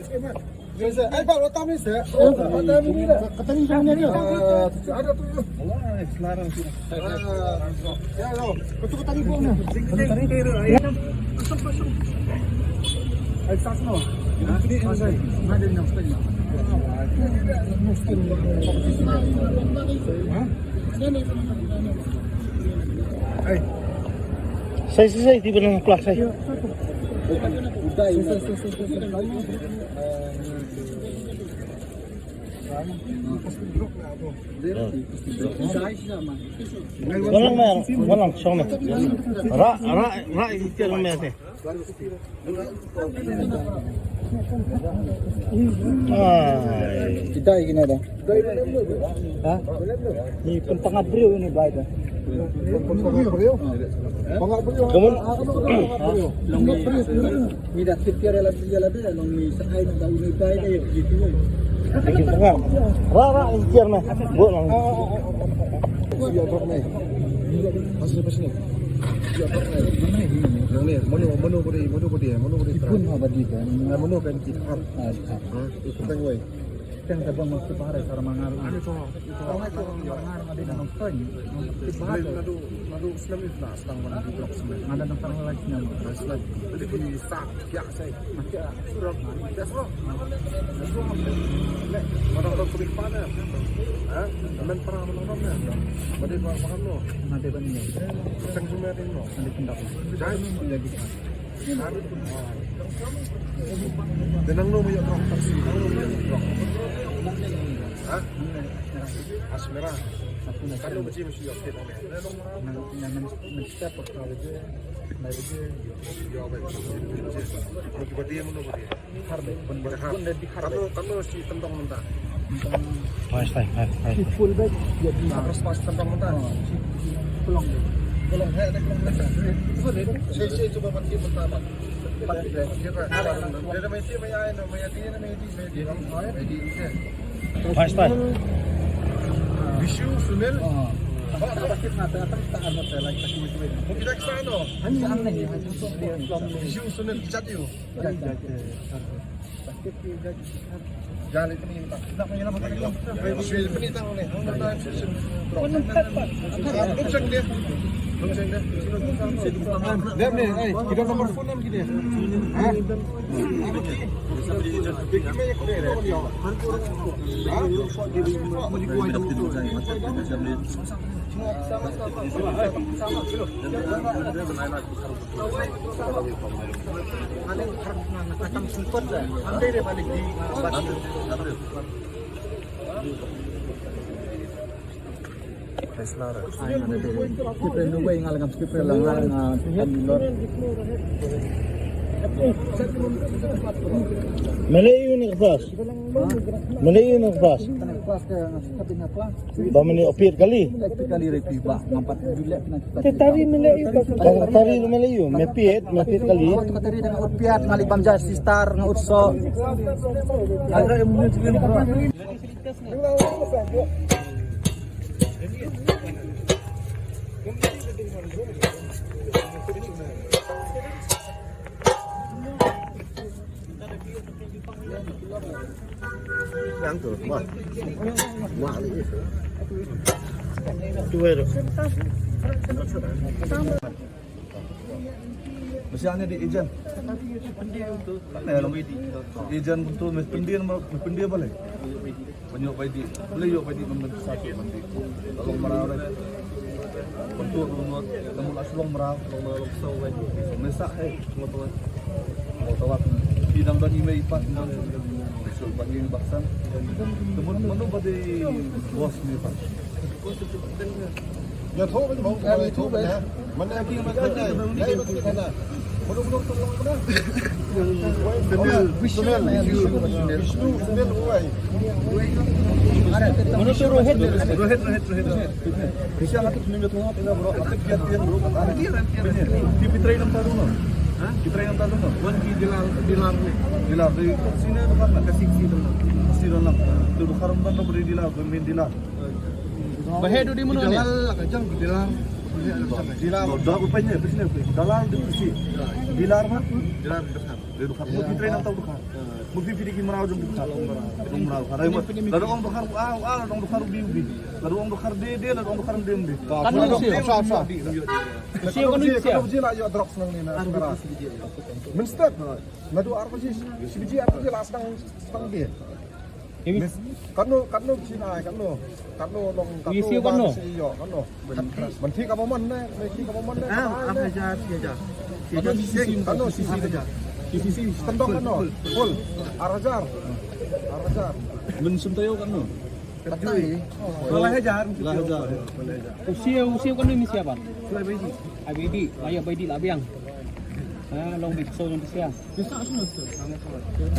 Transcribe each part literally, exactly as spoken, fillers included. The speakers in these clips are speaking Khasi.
Ai, ba, rota mi se. Rota mi ni dah. Kata ni jangan ni. Ah, ada tu. Wah, selarang tu. Ah, ya, lo. Kata kata ni pun. Kata ni. Masuk, masuk. Ai, sas no. Ini, ini saya. Mana dia yang stay? Hah? Ai. Sai, sai, sai, tiba dalam kelas, sai. Walang mer, walang song mer. Ra, ra, ra, itiar mer te. Ai. Kita ini ada. Ha? Ni pun pangabrio ini baik dah. Pangabrio. Pangabrio. Kamu? Long mi da tip tiar la tiar la da long mi sa ai da uni dai da gitu. Lagi tengah. Ra ra tiar meh. Buat lang. Siap bro meh. Pas pas ni. Siap bro meh. Long ni mano mano beri mano beri mano beri. Ipun apa di kan? Mano kan kita. Ha, itu kan wai. Teng ta bang mak tu pare sar mangal. Ani to, to. Mangal ade na nong teng. Nadu, nadu snem it na stang ban di blok snem. Ada nong tang lai snem. Snem. Jadi di sa ya sai. Maka surok. Ya surok. Ya surok. Le, mana orang kulit pada. Ha? Men para mana orang. Pada apa makan lo? Nanti ban ni. Teng semua ting lo. Nanti pindah. Jadi. Denang no mo ïa trok taxi, nang no mo ïa trok. Ha? Asmera. Kan no mo jim shu ïa kit. Nang nang men step ko tra de. Na de. Ïa ba. Mo ki ba dia mo no ba dia. Har de, pun ba har. Kan no kan no si tendong mentah. Hai, hai, hai, hai. Full bag, ya di. Terus pas tentang mentah. Pulang. Pulang, hai, ada pulang. Saya, saya coba mati mentah, Pak. Mati, deh. Dia, Pak. Dia ada mati, maya, maya dia, maya dia, maya dia. Maya dia, okey. Hai, hai. Vishu, Sunil. Oh. Pak, tak ada, tak ada, tak ada, tak ada. Kita ke sana. Hanya sana ni, hanya sana. Vishu, Sunil, chat you. Mele yu ne klas. Mele yu ne klas. Ba mene opiat kali. Te tari mele yu ka. Tari mele yu, me piat, me piat kali. Tari dengan opiat, malik bamja sister, ngan utso. Yang tu, wah. Wah, ni. Tu, eh, tu. Mesti hanya di ejen. Mana long? Ejen tu, mesti pendin, mesti pendin balik. Ban ïoh bai dih. Balei ïoh bai dih ban sah ban dih. Long mraw re. Ban tu long mraw, long mraw, long mraw, long saw bai. Mesa eh, mo to. Mo to. Ki dang ban email pat. Mesa ban email baksan. Temun mano ba dei bos ni pat. Ya tho ban bau. Ya tho ban. Mana ki mana mana. Dai ban ki mana. Mano mano to long mana. Sunil, Sunil, Vishnu, Vishnu, Sunil, oi. Mano tu Rohit? Rohit, Rohit, Rohit. Bisa ngatur Sunil tu ngatur bro. Ngatur dia dia bro. Dia dia dia. Di Pitrai enam tahun no. Ha? Pitrai enam tahun no. Wan ki dilar, dilar ni. Dilar di sini tu kan kasih si tu. Si dalam. Tu bukan orang tu beri dilar, main dilar. Bahe tu di mana ni? Dilar lah kajang dilar. Dilar. Dah apa ni? Apa sini? Dilar tu si. Dilar mah. Dilar dekat. Dia dekat. Mau Pitrai enam tahun dekat. Mesti pidi ki meraw jong kita. Jong meraw. Kada ong, kada ong dokar ah, ah, kada ong dokar ubi ubi. Kada ong dokar de de, kada ong dokar dem de. Kan ong sio. Sio kan ong sio. Kada uji lah yo drugs nang ni na. Mesti. Nadu arpa ji, sibiji arpa ji lah sedang sedang de. Katno, katno Chin ai, katno, katno long, katno. Wi siew katno? Ban thi ka ba mon ne, ban thi ka ba mon ne. Ah, ar hajar, shi hajar. Katno C C C, katno C C C? Tendong katno? Full. Ar hajar. Ar hajar. Ban sum tayo katno? Katno? Lai hajar. Lai hajar. U siew, u siew katno mi siew ba? Lai baidi. Ai baidi, ai baidi la biang. Ah, long bit so long bit sia.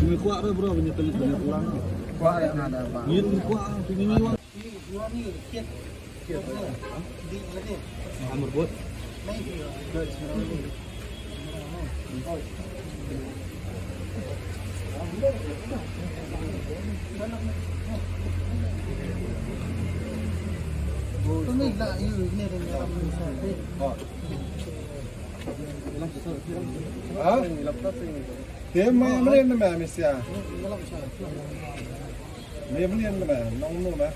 Ngi kwah re bro, ngi tengok banyak orang. Kwah re nada bang. Ngi kwah, ngi kwah. Amor bot. Ha? Te maya mlien na ma misia. Maya mlien na ma nong no ma.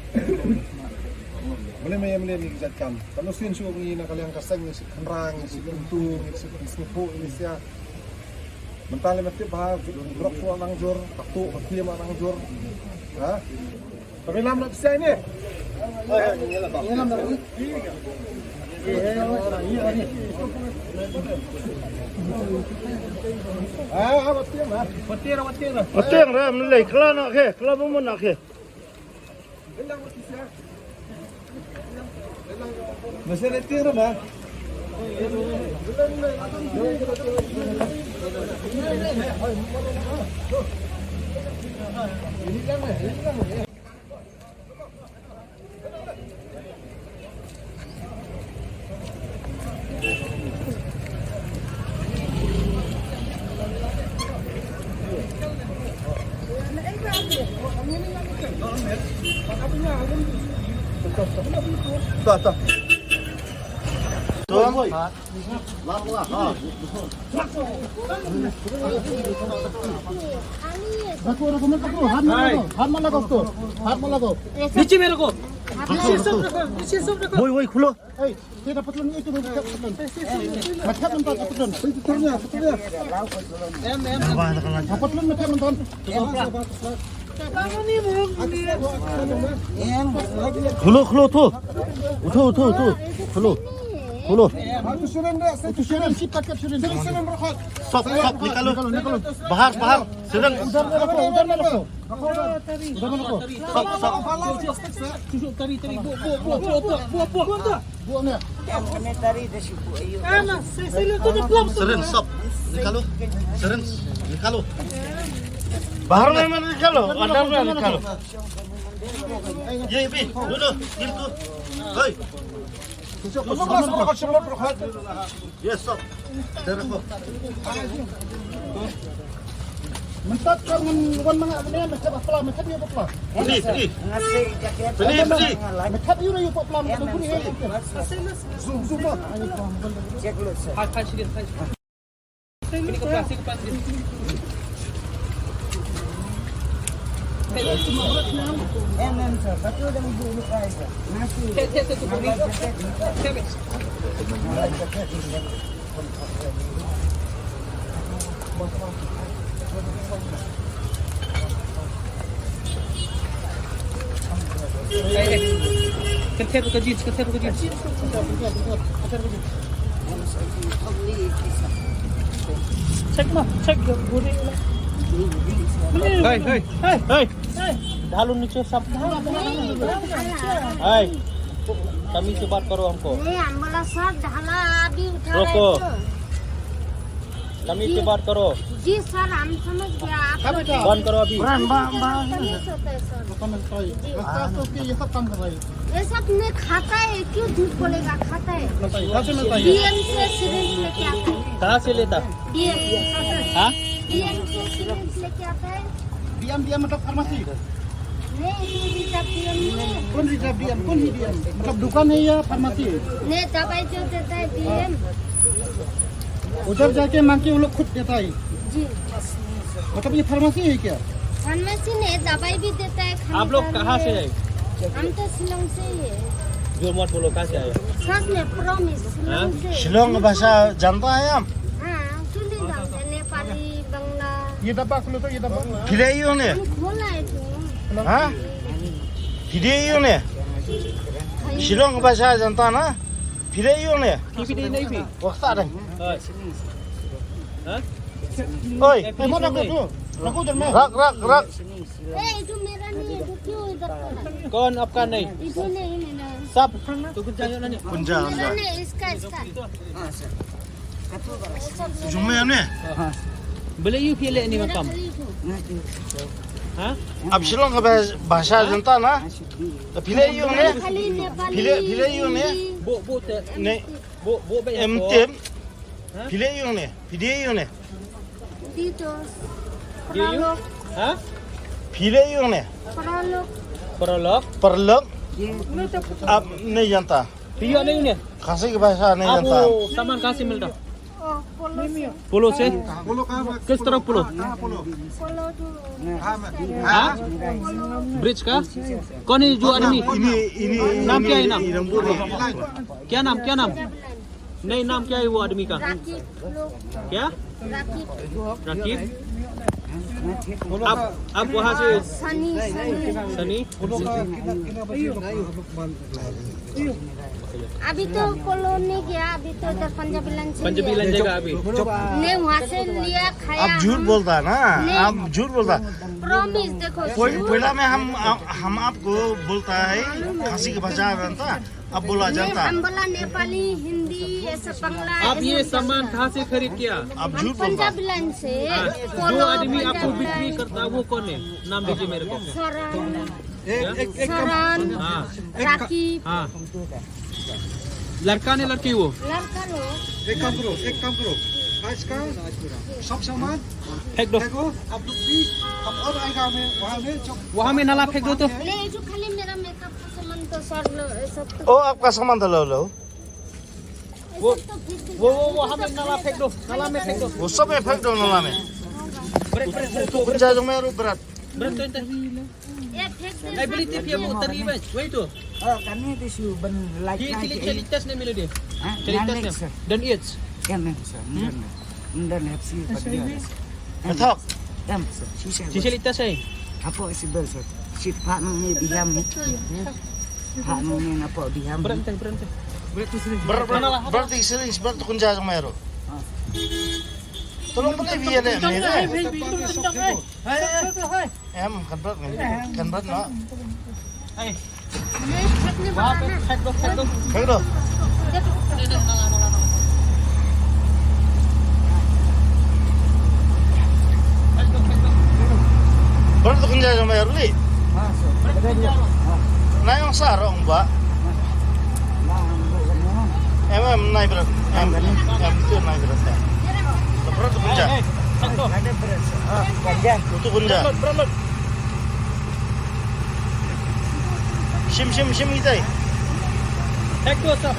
Mlien maya mlien ni jat kam. Kano sin shu ngi na ka liang ka seng ni si khanrang ni si kuntu ni si kuntu ni sia. Mentale mesti bah drok suang nang jur, katu mesti ma nang jur. Ha? Tapi lam nak besar ni. Ah, ah, betul lah. Betul, betul lah. Betul lah, melai. Kelar nak ke? Kelar bumun nak ke? Masih ada tir, Bang. Tuh, tuh. Hai. नीचे मेरे को। नीचे सब रखो, नीचे सब रखो। वही, वही, खुलो। ए, तेरा पतलून ये तो मैं पतलून। मैं क्या बनता था पतलून? हाँ, पतलून में क्या बनता? खुलो, खुलो, उठो। उठो, उठो, उठो। खुलो। खुलो। Sop, sop, निकालो। निकालो, निकालो। बाहर, बाहर। Surrender। उधर में रखो, उधर में रखो। Udah mana ko? Sok, sok. Cucuk tari, tari. Bu, bu, bu. Seren, sok. Nikalo. Seren, nikalo. Bahar mein nikalo, andar mein nikalo. Ye, ye, bhi. Dulu, dulu. Hei. Yes, sok. Mynta ka ngan wan ma nga mynta, mynta ba pla, mynta ïa ba pla. Pli, pli. Pli, pli. Mynta ïa ba pla, mynta ba pla. Zoom, zoom ma. Kan tep ka jeans, kan tep ka jeans. Check ma, check your body. Hey, hey, hey, hey. Hey. Dah lu ni check sap. Hey. Kami se baat karo hamko. नहीं, हम बोला सर, ढाला अभी उठा रहे हैं। रुको। कमी से बात करो। जी सर, हम समझ गया आप लोग। बंद करो अभी। बंद, बंद, बंद। तमीज होता है सर। ये सब काम कर रहा है। ये सब नहीं खाता है, क्यों झूठ बोलेगा? खाता है। डीएम से सिरिंज लेके आता है। कहाँ से लेता? डीएम। हाँ? डीएम से सिरिंज लेके आता है। डीएम, डीएम मतलब फार्मेसी। नहीं, ये रिजर्व डीएम नहीं है। कौन रिजर्व डीएम? कौन ही डीएम? मतलब दुकान है या फार्मेसी है? नहीं, दवाई जो देता है डीएम। उधर जाके मांग के वो लोग खुद देता है। जी। मतलब ये फार्मेसी है क्या? फार्मेसी ने दवाई भी देता है खाने आप लोग का कहाँ से लिए। आए? हम तो शिलोंग से ही है। झूठ मत बोलो, कहाँ से आए हो? सच में, प्रॉमिस, शिलोंग हाँ? से। शिलोंग भाषा जानता है आप? हाँ, चुली जानते हैं, नेपाली, बंगला। ये डब्बा खोलो तो, ये डब्बा। Phi leh aiu ne? हम खोला है तो। Ha? Phi dei aiu ne? Shillong ka bhasha janta na? Phi dei aiu ne? Phi dei nahi phi. Wah, ta dang. Oi. Oi, eh, mana aku tu? Aku tu, mana? Rak, rak, rak. ए, ये तो मेरा नहीं है, तो क्यों इधर पड़ा? कौन आपका नहीं? ये तो नहीं मेरा। सब। तो कुछ चाहिए ना नहीं? Kunja, मेरा kunja. नहीं, इसका, इसका। Jong me ne? Bele aiu phi leh ni makam. Ha? Ab Shillong ka bha-, bhasha janta na? Phi leh aiu ne? Phi leh, phi leh aiu ne? Bo, bo te. Ne. Bo, bo be. Em tem. Phi leh aiu ne? Phi dei aiu ne? Di to. Di aiu? Paralok. Ha? Phi leh aiu ne? Paralok. Paralok. Paralok. Ab ne janta. Phi ïoh naei ne? Khasi ka bhasha naei janta. Ab wo saman kahan se milta? Oh, Polo se. Polo se? Polo kahan? किस तरफ पोलो? Polo. Polo tu. Ha? Bridge ka? कौन है जो आदमी? Ini, ini, नाम क्या है, नाम? Ini, ini. क्या नाम, क्या नाम? नहीं, नाम क्या है वो आदमी का? राकिब लोग। क्या? राकिब। राकिब? आप, आप वहाँ से? सनी, सनी। सनी? अभी तो पोलो नहीं गया, अभी तो इधर पंजाबी लाइन से पंजाबी गया। लाइन जाएगा अभी। नहीं, वहाँ से लिया, खाया आप झूठ हम। बोलता है ना, नहीं। आप झूठ बोलता है। प्रॉमिस, देखो, पह-, झूठ। पहला में हम, हम आपको बोलता है, खासी का भाषा जानता, अब बोला नहीं, जानता। हम बोला नेपाली, हिंदी, ऐसा बंगला, आप ऐसा ये बोलता सामान है। कहाँ से खरीद किया? आप हम झूठ बोलता। पंजाब लाइन से, हाँ, पोलो, जो आदमी आपको पंजाब बिक्री लाइन। करता है, वो कौन है? नाम लीजिए मेरे को। सरन, एक, एक, एक काम, सरन, हाँ। एक का-, राकिब। हाँ। लड़का ने लड़की वो? लड़का लोग। एक काम करो, एक काम करो, आज का सब सामान फेंक दो। फेंको, आप लोग भी, अब और आएगा हमें, वहाँ में जो वहाँ में नाला फेंक दो तो। नहीं, जो खाली मेरा मेकअप का सामान तो सर लो, ये सब तो। ओ, आपका सामान तो लो, लो। ये वो, सब तो फेंक दो। वो, वो, वो हमें नाला फेंक दो, नाला में फेंक दो। वो सब में फेंक दो, नाला में। Berat, berat, berat. Kunja jong me ruh berat. Berat tu ente. ये फेंक दो, ये सब beli tip फेंक ya दो। Bu tari bas. Wei tu. Oh, kami tu su ben like. Kili, kili, kili test ni mila dia. Ha? Kili test ni. Dan it. Kan, sir. Dan, dan hepsi pada dia. Betul. Kan, sir. Sisa. Sisa litas ai. Apa sibel, sir? Si pak nang ni diam ni. Pak nang ni apa diam. Berhenti, berhenti. Berhenti sini. Ber-, ber-, berhenti sini, sebab tu kunja sama ero. Tolong beli biar ni. Em, kan berat kan? Kan berat, no? Hai. Wah, pek, pek dong, pek dong. Pek dong. Berat tu kunja sama Erli. Nai ong sa rong ba. Em, em, nai berat. Em, em, tu nai berat. Berat tu kunja. Satu. Ada berat. Ah, ganjang. Itu kunja. Berambut, berambut. Shim, shim, shim itai. Hek tu, sir.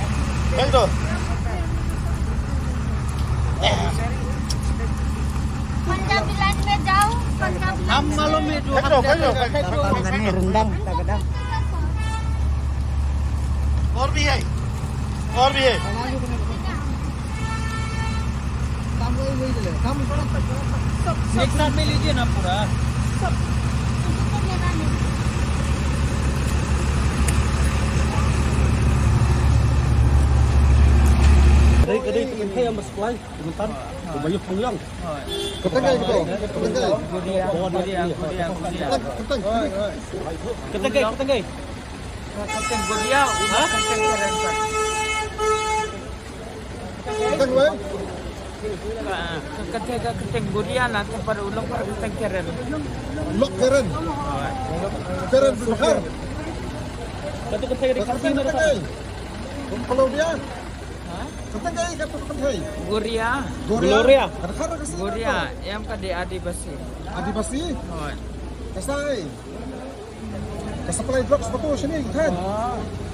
Hek tu. Punjabi line mein jao, Punjabi line. Hum malum hai jo hum jate hain, hek tu. Rendang, tak ada. Aur bhi hai. Aur bhi hai. एक साथ में लीजिए ना पूरा। Kadai, kadai, tu kan hai, am, sekolah. Kata kai, kata kai. Kata kai. Kata kai, kata kai. Kata kai, kata kai. Kata kai. Kata kai, kata kai. Kata kai, kata kai. Kata kai, kata kai. Kata kai, kata kai. Lok Karen. Karen Bukhar. Kata kai, kata kai. Kalau dia. Kata kai, kata kai. Gloria. Gloria. Gloria. Em ka dei Adivasi. Adivasi? Hooid. Ka sa ai. Ka supply drugs bad tu shane, kan?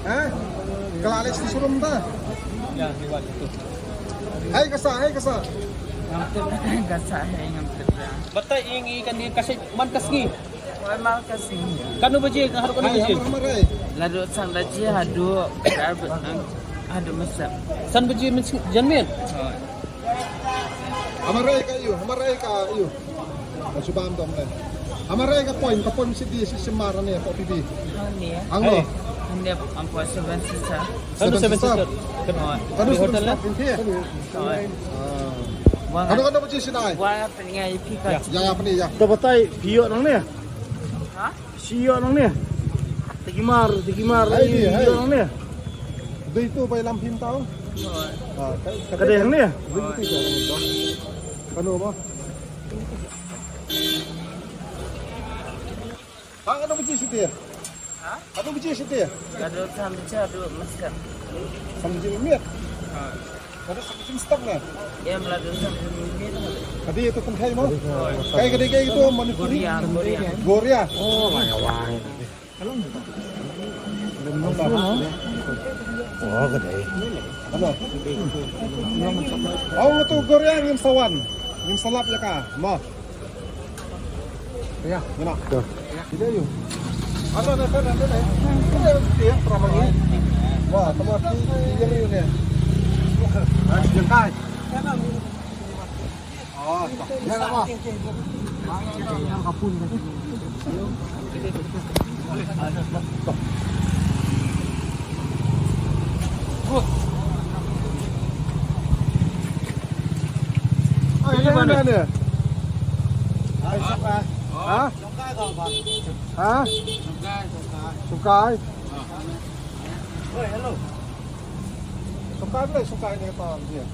Ha? Ka la leh shane showroom ta. Hai ka sa, hai ka sa. Ka sa hai ngam. Batai ïa ngi kane ka sait man ka sngi. Oi, man ka sngi. Katno baje, haduh katno baje? Naduh san baje haduh, haduh masa. San baje mynstep janmiet. Oi. Hamarai ka ïu, hamarai ka ïu. Ka shibam dong ne. Hamarai ka point, ka point sidi si semar ne ko pibi. Hang ne. Hang no. Hang ne ampo seven sister. Kano seven sister? Kano hotel ne? Kano kano baje sinai? Wa pyngai pika. Ya ya pyngai ya. To batai phi ïoh nang ne? Ha? Phi ïoh nang ne? Tiki mar, tiki mar. Hai ni, hai. Ïoh nang ne? Dei tu bai lam phim tau. Ka dei nang ne? Kano ba? Hang kano baje siti? Ha? Kano baje siti? Kano san baje haduh masa. San baje miet. Ha. Kano san baje stop ne? Em, la dei san baje miet. Kadi itu kan kai mo? Kai kadi kai itu Manipuri. Goria, Goria. Goria. Oh, wai wai. Oh, kadi. Ano? Oh, tu Goria ngin sa wan. Ngin sa lap ïa ka. Mo. Ya, mana? Tuh. Ini yuk. Ada, ada, ada, ada. Ini ya, pernah lagi. Wah, sama si yang ini ya. Ah, si Jengkai. Oh, tak. Ya, nama? Yang kapun. Ah, ini mana dia? Ha? Ha? Sungkai. Sungkai boleh, sungkai ni kata dia.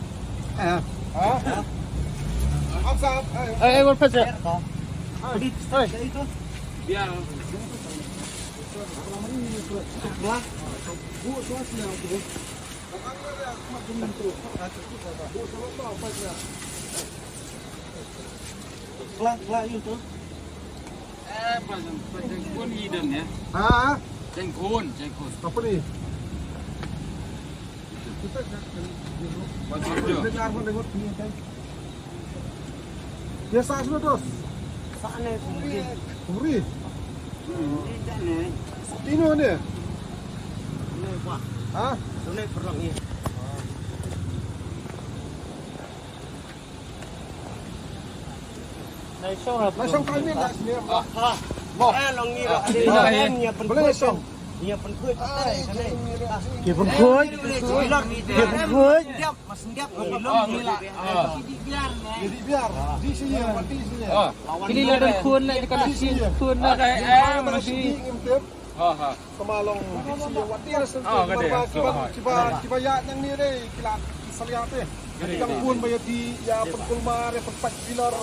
Ha? Apa? Eh, eh, boleh pecah. Hai. Biar. Kla, kla, yun to. Eh, pa jang, pa jang kun i don ya. Ha? Jang kun, jang kun. Apa ni? Kita kan. Pa jang jo. Dengar pun dengar ni kan. Biasa sudah dos. Sana sendiri. Suri. Ini kan ni. Tino ni. Ini apa? Ha? Ini perlang ni. Nai shong kai min lah sini. Mo. Eh, long ni lah. Ada yang punya pengkut. Punya pengkut. Punya pengkut. Punya pengkut. Diap, mas diap, long ni lah. Jadi biar. Di sini, di sini. Ini lah dan kun lah, ini kan di sini. Kun lah. Eh, masih. Ha ha. Sama long diksi ïa wat dir senti. Ah, ka dei. Kiba, kiba, kiba ïa nang ni re, ki la ki salia te. Ki dang bun ba ïa di ïa pynkulmar ïa pynpait pilar.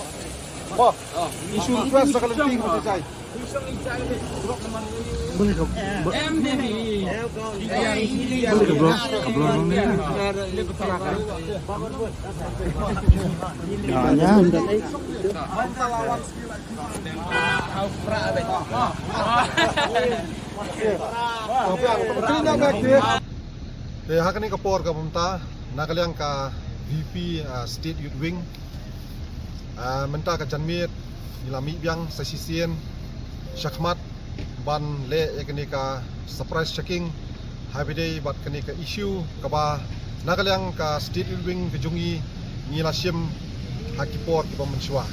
Wah. Issue request sa ka lynti ka jai. Beli ka, beli ka blok, ka blok ni. Ya, ya. Te ha kane ka por kaba mynta na ka liang ka V P, ah, State Youth Wing, ah, mynta ka janmiet ngi la mih biang sa shisien shakhmat ban leh ïa kane ka surprise checking ha ba ïadei bad kane ka issue kaba na ka liang ka State Youth Wing ka jong ngi ngi la shim ha ki por kiba mynshuwa.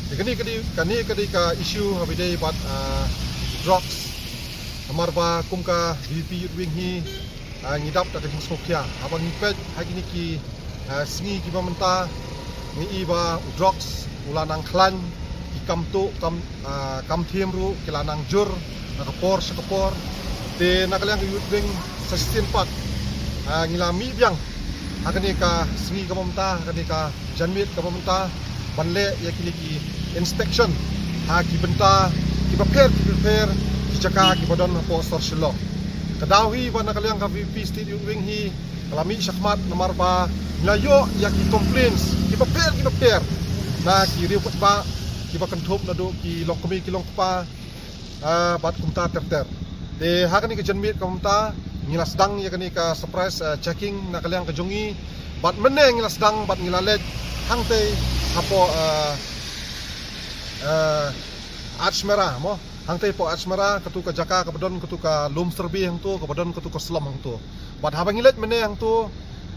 Te kane ka dei, kane ka dei ka issue ha ba ïadei bad, ah, drugs. Namar ba kum ka V P Youth Wing hi, ah, ngi dap da ka jingsngewkhia haba ngi peit ha kine ki, ah, sngi kiba mynta ngi i ba u drugs u la nang khlaiñ, ki kam tuh kam, ah, kam thiem ruh ki la nang jur na ka por sha ka por. Te na ka liang ka Youth Wing sa shisien pat, ah, ngi la mih biang ha kane ka sngi kaba mynta, ha kane ka janmiet kaba mynta ban leh ïa kine ki inspection ha ki bynta kiba pher kiba pher, ki jaka kiba don hapoh sor Shillong. Ka daw hi ba na ka liang ka V P State Youth Wing hi ka la mih shakhmat namar ba ngi la ïoh ïa ki complaints kiba pher kiba pher na ki riew paidbah kiba kynthup naduh ki longkmie ki longkpa, ah, bad kumta ter ter. Te ha kane ka janmiet kaba mynta ngi la sdang ïa kane ka surprise, ah, checking na ka liang ka jong ngi bad mynne ngi la sdang bad ngi la leit hangtei hapoh, ah, eh, Ajmera mo. Hangtei hapoh Ajmera, katu ka jaka kaba don katu ka Lum Survey hangto, kaba don katu ka slum hangto. Bad haba ngi leit mynne hangto,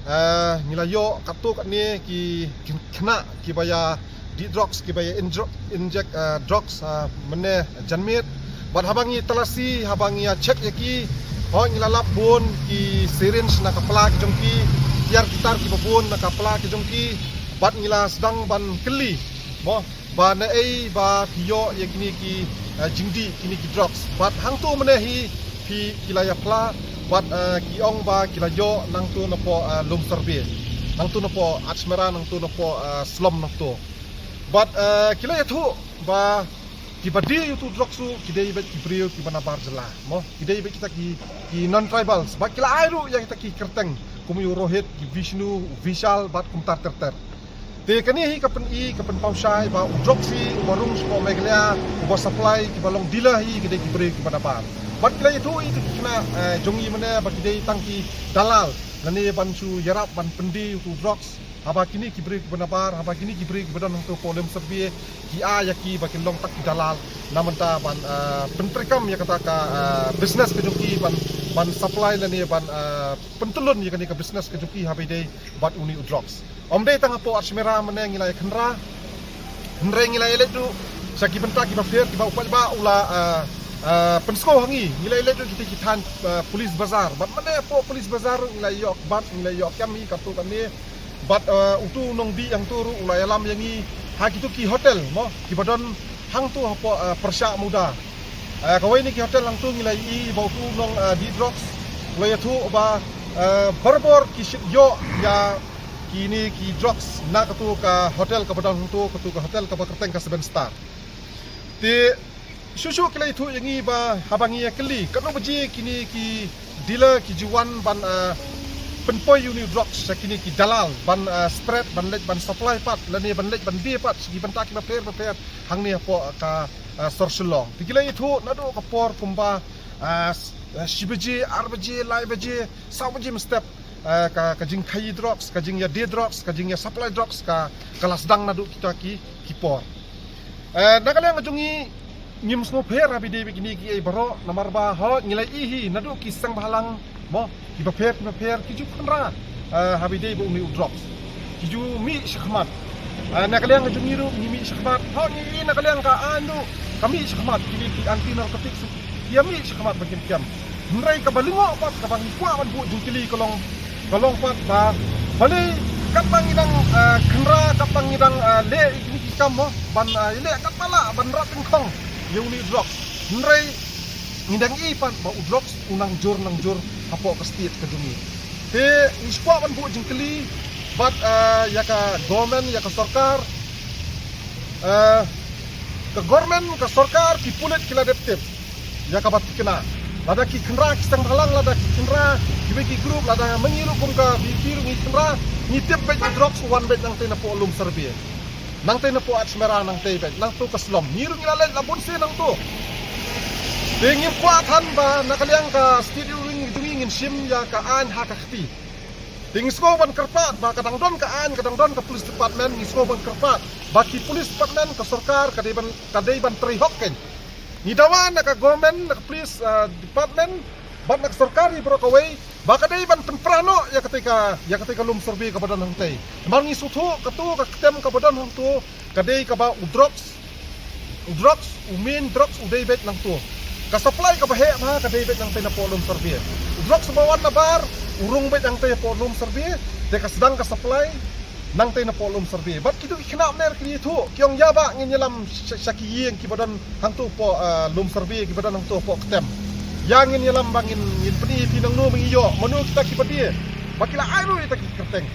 eh, ngi la ïoh katto katne ki, ki khynnah kiba ïa dih drugs, kiba ïa injek, injek, eh, drugs, eh, mynne janmiet. Bad haba ngi talasi, haba ngi ïa check ïa ki, hooid ngi la lap bun ki syringe na ka pla ki jong ki, tiar ki tar kiba bun na ka pla ki jong ki. Bad ngi la sdang ban kylli mo, ba naei ba phi ïoh ïa kine ki, eh, jingdih kine ki drugs. Bad hangto mynne hi phi, ki la ïa phla, bad, eh, ki ong ba ki la ïoh nangto napoh, eh, Lum Survey, nangto napoh Ajmera, nangto napoh, eh, slum nangto. Bad, eh, ki la ïathuh ba kiba die ïa utu u drugs u ki dei beit ki briew kiba na bar jylla mo, ki dei beit kita ki, ki non-tribals. Bad ki la ai ruh ïa kita ki kyrteng kum ïa u Rohit, ki Vishnu, u Vishal bad kumta ter ter. Te kane hi ka pyni, ka pynpaw shai ba u drugs hi uba rung shapoh Meghalaya, uba supply, kiba long dealer hi ki dei ki briew kiba na bar. Bad ki la ïathuh ïa kita ki khynnah, eh, jong ngi mynne ba ki dei tang ki dalal lane ban shu ïarap ban pyndie utu u drugs. Haba kine ki briew kiba na bar, haba kine ki briew kiba don hangto hapoh Lum Survey, ki ai ïa ki ba kin long tang ki dalal na bynta ban, eh, pyntreikam ïa kata ka, eh, business ka jong ki, ban, ban supply lane ban, eh, pyntyllun ïa kane ka business ka jong ki haba ïadei bad une u drugs. Ym dei tang hapoh Ajmera mynne ngi la ïa khynra, hynrei ngi la ïa leit ruh sha ki bynta kiba pher kiba u paidbah u la, eh, eh, pynsngew ha ngi. Ngi la ïa leit ruh kita ki thaiñ, eh, Police Bazar. Bad mynne hapoh Police Bazar ruh ngi la ïoh bat, ngi la ïoh kem hi katto katne. Bad, eh, utu u nongdih hangto ruh u la ïalam ïa ngi ha kitu ki hotel mo, kiba don hangto hapoh, eh, Pyrshah Muda. Eh, kawei na ki hotel hangto ngi la ïohi ba utu u nong, eh, dih drugs u la ïathuh ba, eh, barabor ki shait ïoh ïa kine ki drugs na katu ka hotel kaba don hangto, katu ka hotel kaba kyrteng ka Seven Star. Te shuh shuh ki la ïathuh ïa ngi ba haba ngi ïa kylli katno baje kine ki dealer ki ju wan ban, eh, pynpoi ïa une u drugs sha kine ki dalal ban, eh, spread, ban leit ban supply pat lane ban leit ban die pat sha ki bynta kiba pher ba pher hangne hapoh ka, eh, sor Shillong. Te ki la ïathuh naduh ka por kumba, eh, s-, eh, shi baje, ar baje, lai baje, saw baje mynstep, eh, ka, ka jingkhaïi drugs, ka jingïadie drugs, ka jingïasupply drugs ka, ka la sdang naduh kita ki, ki por. Eh, na ka liang ka jong ngi ngim sngewpher haba ïadei bad kine kiei baroh, namar ba hooid ngi la ïohi naduh ki seng bhalang mo, kiba pher kiba pher ki ju khynra, eh, haba ïadei bad une u drugs. Ki ju mih shakhmat. Eh, na ka liang ka jong ngi ruh ngi mih shakhmat. Hooid ngi ïohi na ka liang ka aiñ ruh ka mih shakhmat, kine ki anti narcotics ki ïa mih shakhmat ba kynken. Hynrei kaba lyngngoh pat kaba ngi kwah ban buh jingkylli ka long, ka long pat ba balei katba ngi dang, eh, khynra, katba ngi dang, eh, leh ïa kine ki kam mo, ban, eh, leh katba lah ban rat tyngkhong ïa une u drugs. Hynrei ngi dang ïohi pat ba u drugs u nang jur nang jur hapoh ka state ka jong ngi. Te ngi shu kwah ban buh jingkylli bad, eh, ïa ka government, ïa ka sorkar, eh, ka government, ka sorkar, ki pulit ki la dep tip ïa kaba thikna. Lada ki khynra ki seng bhalang, lada ki khynra kiwei ki group, lada ma ngi ruh kum ka VPP ruh ngi khynra, ngi tip beit u drugs u wan beit nangtei napoh Lum Survey, nangtei napoh Ajmera, nangtei beit nangto ka slum. Ngi ruh ngi la leit la bun sien nangto. Te ngim kwah than ba na ka liang ka state ruh jong ngi ngin shim ïa ka aiñ ha ka kti. Te ngi sngew ban kyrpad ba ka dang don ka aiñ, ka dang don ka police department, ngi sngew ban kyrpad ba ki police department, ka sorkar ka dei ban, ka dei ban trei hok kein. Ngi dawa na ka government, na ka police, ah, department bad na ka sorkar hi baroh kawei ba ka dei ban pynpra noh ïa katei ka, ïa katei ka Lum Survey kaba don hangtei. Namar ngi sngewthuh kato ka ktem kaba don hangto ka dei kaba u drugs, u drugs, u main drugs u dei beit nangto. Ka supply kaba heh bha ka dei beit nangtei napoh Lum Survey. U drugs uba wan na bar u rung beit nangtei hapoh Lum Survey, te ka sdang ka supply nangtei napoh Lum Survey. Bad kito ki khynnah mynner ki ïathuh, ki ong ïa ba ngin ïalam sha, sha ki ïing kiba don hangto hapoh, ah, Lum Survey, kiba don hangto hapoh ktem. Ïa ngin ïalam ba ngin, ngin pyni ïa phi nangno ba ngi ïoh, mano kita kiba die. Ba ki la ai ruh ïa kita ki kyrteng.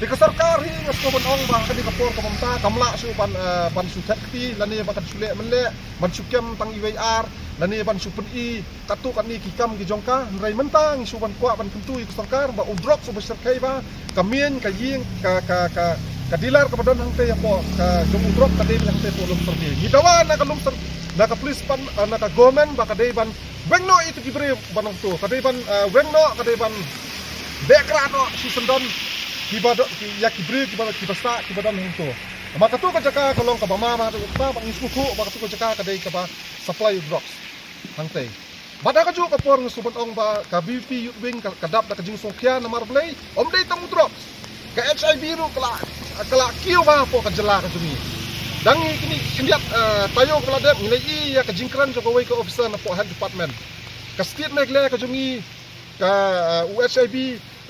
Te ka sorkar hi nga sngew ban ong ba ha kane ka por kaba mynta kam lah shuh ban, eh, ban shu thep kti lane ba kan shu leh mynleh, ban shu kem tang iwei ar lane ban shu pyni katto katne ki kam ki jong ka. Hynrei mynta ngi shu ban kwah ban kyntu ïa ka sorkar ba u drugs uba shyrkhei ba ka main, ka ïing, ka, ka, ka, ka dealer kaba don hangtei hapoh ka jong u drugs ka dei hangtei hapoh Lum Survey. Ngi dawa na ka Lum Sur-, na ka police pan, eh, na ka government ba ka dei ban weng noh ïa kito ki briew ba nangto, ka dei ban, eh, weng noh, ka dei ban beh krah noh shisyndon kiba don, ki, ïa ki briew kiba, kiba sah, kiba don hangto. Namar katu ka jaka ka long kaba ma ba ba ba ngi sngewthuh ba katu ka jaka ka dei kaba supply u drugs hangtei. Bad ha kajuh ka por ngi sngewbha ban ong ba ka VPP Youth Wing ka, ka dap da ka jingsngewkhia namar balei, ym dei tang u drugs. Ka HIV ruh ka la, ka la kiew bha hapoh ka jylla ka jong ngi. Dang ngi kine ki khyndiat, eh, taïew ba la dep ngi la ïohi ïa ka jingkren jong kawei ka officer napoh Health Department. Ka State Meghalaya ka jong ngi, ka, eh, u HIV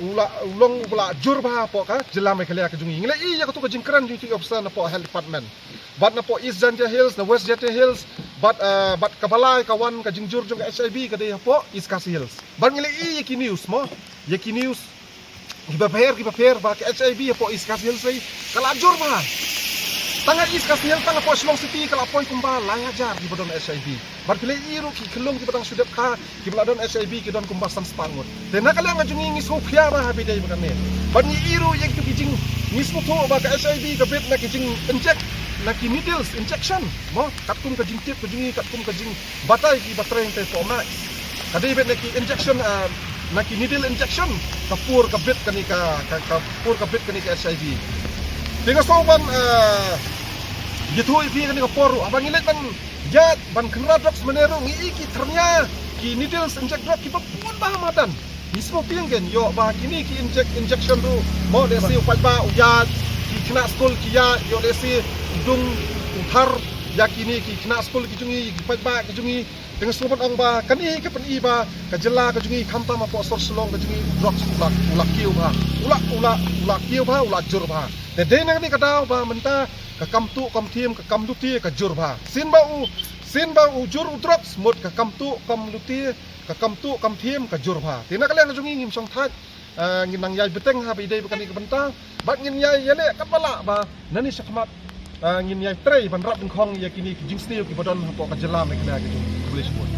u la, u long uba la jur bha hapoh ka jylla Meghalaya ka jong ngi. Ngi la ïohi ïa katu ka jingkren jong ki officer napoh Health Department. Bad napoh East Jaintia Hills, na West Jaintia Hills, bad, eh, bad kaba lai ka wan ka jingjur jong ka HIV ka dei hapoh East Khasi Hills. Bad ngi la ïohi ïa ki news mo, ïa ki news kiba pher, kiba pher ba ka HIV hapoh East Khasi Hills ka la jur bha. Tang ha East Khasi Hills, tang hapoh Shillong City ka la poi kumba lai hajar kiba don HIV. Bad phi la ïohi ruh ki khyllung kiba dang shu dep kha kiba la don HIV ki don kumba san spah ngut. Te na ka liang ka jong ngi ngi sngewkhia bha ha ba ïadei bad kane. Bad ngi ïohi ruh ïa kito ki jing, ngi sngewthuh ba ka HIV ka bit na ki jing inject, na ki needles injection mo, katkum ka jingtip ka jong ngi, katkum ka jingbatai kiba trei hangtei hapoh Max. Ka dei bit na ki injection, ah, na ki needle injection ka pur ka bit kane ka, ka, ka pur ka bit kane ka HIV. Te nga sngewbha ban, ah, ïathuh ïa phi kane ka por ruh haba ngi leit ban ïaid ban kynrad drugs mynne ruh ngi ïohi ki thyrnia ki needles inject drug kiba bun bha ha madan. Ngi sngewthuh kein, ïoh ba kine ki inject, injection ruh mo, lehse u paidbah u ïaid, ki khynnah skul ki ïaid, ïoh lehse u dung u thar ïa kine ki khynnah skul ki jong ngi, ki paidbah ki jong ngi. Te nga sngewbha ban ong ba kane ka pyni ba ka jylla ka jong ngi khamtam hapoh sor Shillong ka jong ngi u drugs u la, u la kiew bha, u la, u la, u la kiew bha, u la jur bha. Te dei na kane ka daw ba mynta ka kam tuh kam thiem, ka kam lute ka jur bha. Sien ba u, sien ba u jur u drugs mut ka kam tuh kam lute, ka kam tuh kam thiem ka jur bha. Te na ka liang ka jong ngi ngim shong thait, ah, ngin nang ïai bteng ha ba ïadei bad kane ka bynta. Bad ngin ïai ïaleh katba lah ba nangne shakhmat, ah, ngin ïai trei ban rap nyngkhong ïa kine ki jingsniew kiba don hapoh ka jylla Meghalaya ka jong ngi. Khublei shibun.